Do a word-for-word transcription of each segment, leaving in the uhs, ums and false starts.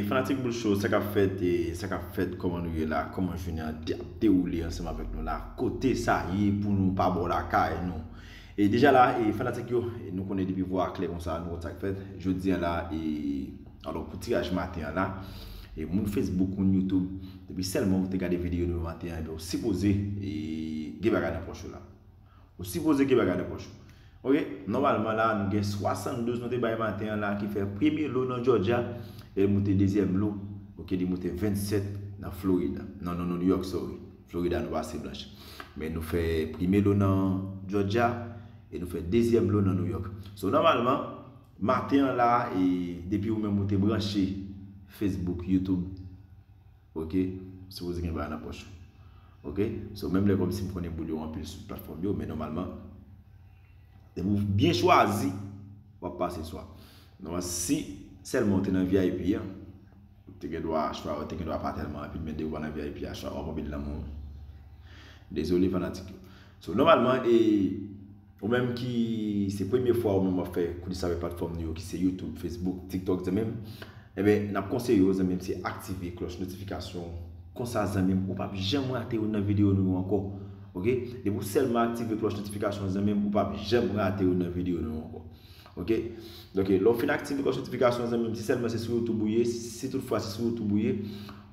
Fanatik Boul Show, sa k ap fèt, e sa k ap fèt, kòman nou ye la, kòman jounen an te ap dewoule ansanm avèk nou la, kote sa ye pou nou pa bò lakay nou. E deja la, e fanatik yo, e nou konnen depi vwa a klè konsa, nou konn sa k fèt. Jodi a la, e alò pou tiraj maten an la, e moun Facebook, moun YouTube, depi sèlman ou te gade videyo nou maten an, ebyen ou sipoze e gen bagay nan pòch ou la. Ou sipoze gen bagay nan pòch ou. Ok, nòmalman la, nou gen swasanndouz nou te bay maten an la, ki fè premye lo nan Georgia, e moute dezyèm lo, ok, li moute vennsèt nan Florida. Non, non, non, New York, sorry. Florida, nou pase blanch. Men nou fè premye lo nan Georgia, e nou fè dezyèm lo nan New York. So, nòmalman, maten an la, e depi ou menm ou te branche Facebook, YouTube, ok, ou sipoze gen bagay nan pòch ou. Ok, so menm lè kòmsi m konnen boul yo anpil sou platfòm yo, men nòmalman, depi ou byen chwazi, w ap pase swa. Nòmal, si sèlman ou te nan V I P an, ou te gen dwa chwa, ou te gen dwa pa tèlman anpil, men depi ou pa nan V I P a, chwa w ap anpil nan moun. Dezole, fanatik yo. So, nòmalman, e ou menm ki se premye fwa ou menm w ap fè koudis avèk platfòm nou yo, ki se YouTube, Facebook, TikTok, zanmi m, ebyen, n ap konseye w, zanmi m, se aktive klòch notifikasyon. Konsa, zanmi m, ou p ap janm rate youn nan videyo nou yo ankò. Ok? Depi w sèlman aktive klòch notifikasyon, zanmi m, ou p ap janm rate youn nan videyo nou yo ankò. Ok? Donk, lè w fin aktive klòch notifikasyon, zanmi m, si sèlman se sou YouTube ou ye, si toutfwa se sou YouTube ou ye,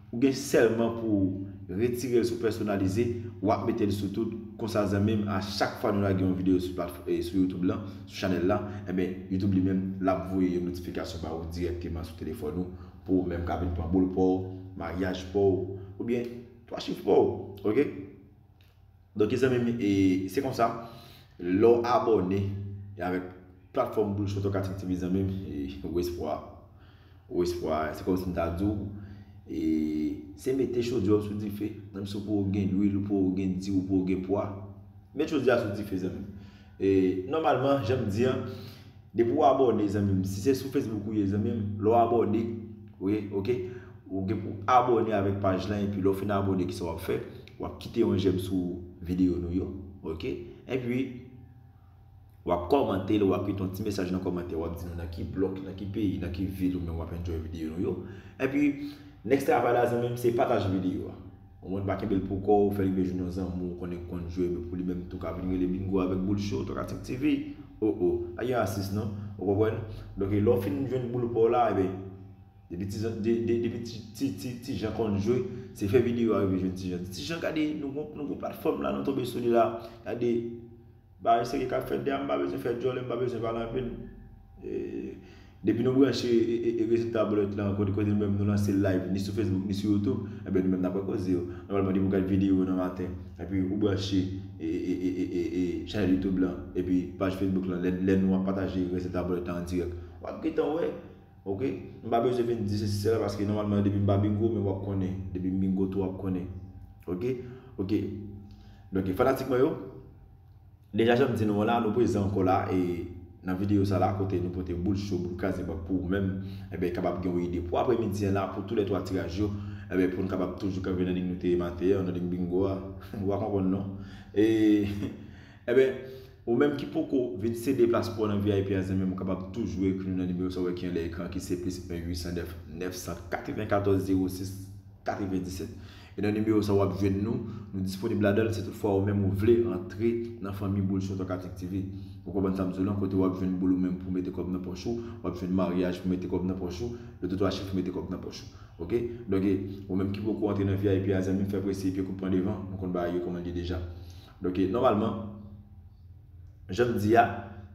ou gen sèlman pou w retire l sou pèsonalize, w ap mete l sou tout. Konsa, zanmi m, a chak fwa nou lage yon videyo sou platf-, e, sou YouTube lan, sou chanèl la, ebyen, YouTube li menm, l ap voye yon notifikasyon ba ou dirèkteman sou telefòn ou, pou ou menm ka vin pran boul pa w, maryaj pa w, oubyen twa chif pa w, ok? Donk, zanmi m, e se konsa, lè w abòne avèk platfòm Boul Show Talkative T V, zanmi m, e ou espwa, ou espwa, se kòmsi m ta di w, e se mete chodyè w sou dife, menm si w poko gen lwil, ou poko gen di, ou poko gen pwa, met chodyè a sou dife, zanmi m. E nòmalman, jan m di an, depi w abòne, zanmi m, si se sou Facebook ou ye, zanmi m, lè w abòne, wi, ok, ou gen pou abòne avèk paj lan, epi lè w fin abòne, kisa w ap fè? W ap kite yon jèm sou videyo nou yo, ok? Epi, w ap kòmante l, w ap kite yon ti mesaj nan kòmantè, w ap di nou nan ki blòk, nan ki peyi, nan ki vil ou menm w ap enjoy videyo nou yo. Epi, next travay la, zanmi m, se pataje videyo a. Ou konprann, pa kenbe l pou kò w, fè li vin jwenn yon zanmi w konnen k konn jwe, men pou li menm tou ka vin rele bingo avèk Boul Show, Talkative T V. O, o, pa gen rasis non, ou konprann? Donk, lè w fin jwenn boul pa w la, ebyen, depi ti, de, de, depi ti, ti, ti, ti Jan konn jwe, se fè videyo a rive jwenn ti Jan. Ti Jan, gade, nou gon, nou gon platfòm la, nou tonbe sou li la. Gade, bagay serye k ap fèt, dèyè m pa bezwen fè djòlè, m pa bezwen pale anpil. E, depi nou branche, e, e, e rezilta bòlèt lan, kote, kote nou menm nou lanse live, ni sou Facebook, ni sou YouTube, ebyen nou menm n ap wè koze yo. Nòmalman, depi w gade videyo nan maten, epi ou branche, e, e, chanèl YouTube lan, epi paj Facebook lan, lè, lè nou ap pataje rezilta bòlèt lan an dirèk, w ap gentan wè, ok? M pa bezwen vin di sesi sela, paske nòmalman, depi m pa bingo, men w ap konnen. Depi m bingo tou, w ap konnen. Ok? Ok. Donk, fanatik mwen yo, deja jan m di nou an la, nou prezan ankò la, e nan videyo sa la, kote nou pote boul cho, boul kraze bak pou ou menm, ebyen, kapab gen yon ide pou apremidi an la, pou tou lè twa tiraj yo, ebyen, pou nou kapab toujou kanpe nan liy nou te ye maten an, nan liy bingo a, ou pa konprann non. E, ebyen, ou menm ki poko vin sede plas pou w nan V I P a, zanmi m, ou kapab toujou ekri nou nan nimewo sa w wè ki anlè ekran, ki se plis en uit san nèf, nèf san katrevenkatòz, zewo sis, katrevendisèt. E nan nimewo sa w ap jwenn nou, nou disponib ladan l, si toutfwa ou menm ou vle antre nan fanmi Boul Show Talkative T V. Ou konprann sa m di w lan, kote w ap jwenn boul ou menm pou mete kòb nan pòch ou, w ap jwenn maryaj pou mete kòb nan pòch ou, loto twa chif pou mete kòb nan pòch ou. Ok? Donk, ou menm ki poko antre nan V I P a, zanmi m, fè prese, pye kout pran devan, nou konn bagay yo kòman l ye deja. Donk, nòmalman, jan m di a,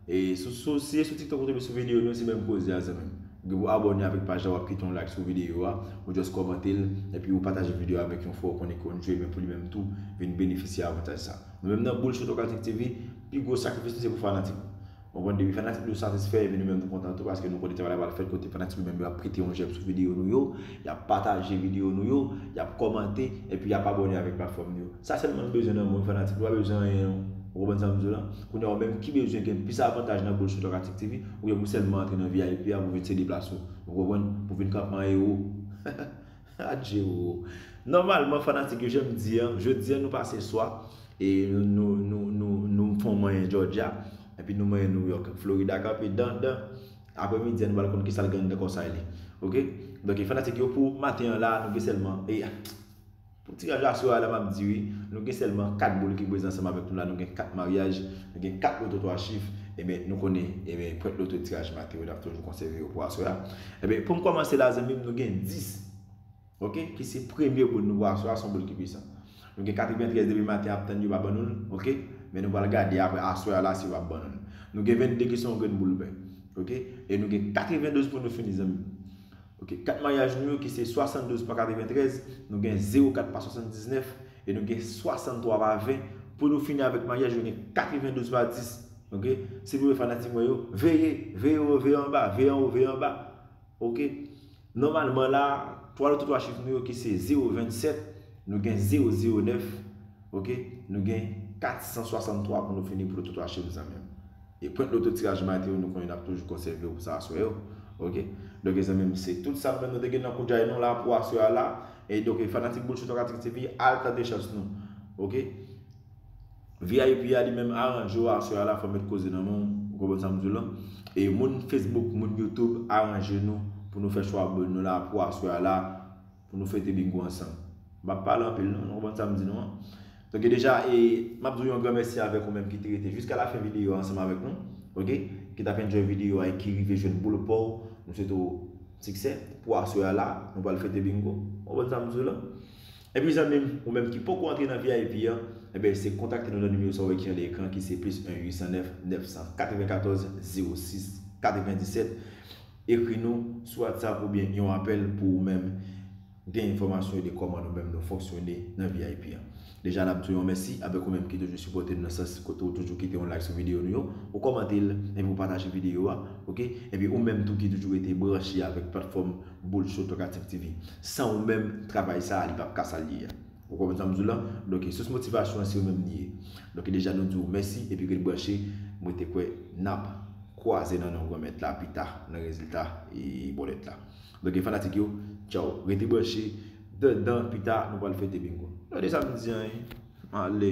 e sou, sou, si e sou TikTok ou tonbe sou videyo nou, se menm koze a, zanmi m. Ou gen pou abòne avèk paj la, w ap kite yon like sou videyo a, ou just kòmante l, epi ou pataje videyo a avèk yon frè w konnen ki konn jwe, men pou li menm tou, vin benefisye avantaj sa. Nou menm nan Boul Show Talkative T V, pi gwo sakrifis nou se pou fanatik nou. Ou konprann, depi fanatik nou satisfè, epi nou menm nou kontan tou, paske nou konnen travay la pral fèt, kote fanatik nou menm yo ap kite yon jèm sou videyo nou yo, y ap pataje videyo nou yo, y ap kòmante, epi y ap abòne avèk platfòm nou yo. Sa sèlman nou bezwen nan moun fanatik, nou pa bezwen anyen non. Ou konprann sa m di w lan? Kounye a ou menm ki bezwen gen plis avantaj nan Boul Show Talkative T V, oubyen pou sèlman antre nan V I P a pou vin sede plas ou. Ou konprann? Pou vin kanpe an ewo. Adje o. Nòmalman, fanatik yo, jan m di an, jodi an nou pase swa, e nou, nou, nou, nou, nou fè yon manyen Georgia, epi nou manyen New York. Florida kanpe dandan. Apremidi an, nou pral konn kisa l gen anndan kò sa li. Ok? Donk, e fanatik yo, pou maten an la, nou gen sèlman, e pou tiraj aswè a la, m ap di wi, nou gen sèlman kat boul ki prezan ansanm avèk nou la. Nou gen kat maryaj, nou gen kat loto twa chif. Ebyen, nou konnen, ebyen, pwent loto tiraj maten yo, n ap toujou konsève yo pou aswè a. Ebyen, pou m kòmanse la, zanmi m, nou gen dis, ok, ki se premye boul nou pou aswè a, se yon boul ki pwisan. Nou gen katreventrèz depi maten ap tann yo pa ban nou l, ok? Men nou pral gade apre aswè a la si yo ap ban nou l. Nou gen vennde ki se yon grenn boul vè, ok? E nou gen katrevendouz pou nou fini, zanmi m. Ok, kat maryaj nou yo ki se swasanndouz pa katreventrèz, nou gen zewo kat pa swasanndiznèf, e nou gen swasanntwa pa ven. Pou nou fini avèk maryaj, nou gen katrevendouz pa dis. Ok, silvouplè fanatik mwen yo, veye, veye wo, veye anba, veye anwo, veye anba. Ok, nòmalman la, twa loto twa chif nou yo ki se zewo vennsèt, nou gen zewo zewo nèf, ok, nou gen katsanswasanntwa pou nou fini pou loto twa chif, zanmi m. E pwent loto tiraj maten yo, nou konnen n ap toujou konsève yo pou sa aswè yo. Ok? Donk, zanmi m, se tout sa nou menm nou te gen nan koudjay nou la pou aswè a la. E donk, e fanatik Boul Cho Tokatrik T V, al tante chans nou. Ok? V I P a li menm aranje w aswè a la, fò m met koze nan men w, ou konprann sa m di w lan? E moun Facebook, moun YouTube, aranje nou pou nou fè chwa boul nou la pou aswè a la. Pou nou fete bingo ansanm. M p ap pale anpil non, nou konprann sa m di nou an. Donk deja, e, m ap di w yon gran mèsi avèk ou menm ki te rete jiska lafen videyo a ansanm avèk nou, ok? Ki t ap enjoy videyo a e ki rive jwenn boul pa w. Nou swete w siksè pou aswè a la, nou pral fete bingo. Ou konprann sa m di w lan? Epi zanmi m, ou menm ki poko antre nan V I P an, ebyen se kontakte nou nan nimewo sa w wè ki anlè ekran ki se plis en uit san nèf, nèf san katrevenkatòz, zewo sis, katrevendisèt. Ekri nou sou WhatsApp oubyen yon apèl pou ou menm gen enfòmasyon de kòman nou menm nou fonksyone nan V I P an. Deja n ap di w yon mèsi avèk ou menm ki toujou sipòte n nan sans kote w toujou kite yon like sou videyo nou yo, ou kòmante l, epi ou pataje videyo a, ok? Epi ou menm tou ki toujou rete branche avèk platfòm Boul Cho Tokatrik T V. San ou menm, travay sa a, li p ap ka sa l ye a. Ou konprann sa m di w lan? Donk, sous motivasyon an se ou menm li ye. Donk, deja nou di w mèsi, epi ret branche, mwen te kwè n ap kwaze nan non Granmèt la pita nan rezilta e bòlèt la. Donk, fanatik yo, tchaw, rete branche, dandan pita, nou pral fete bingo. Tande sa m di an, ale.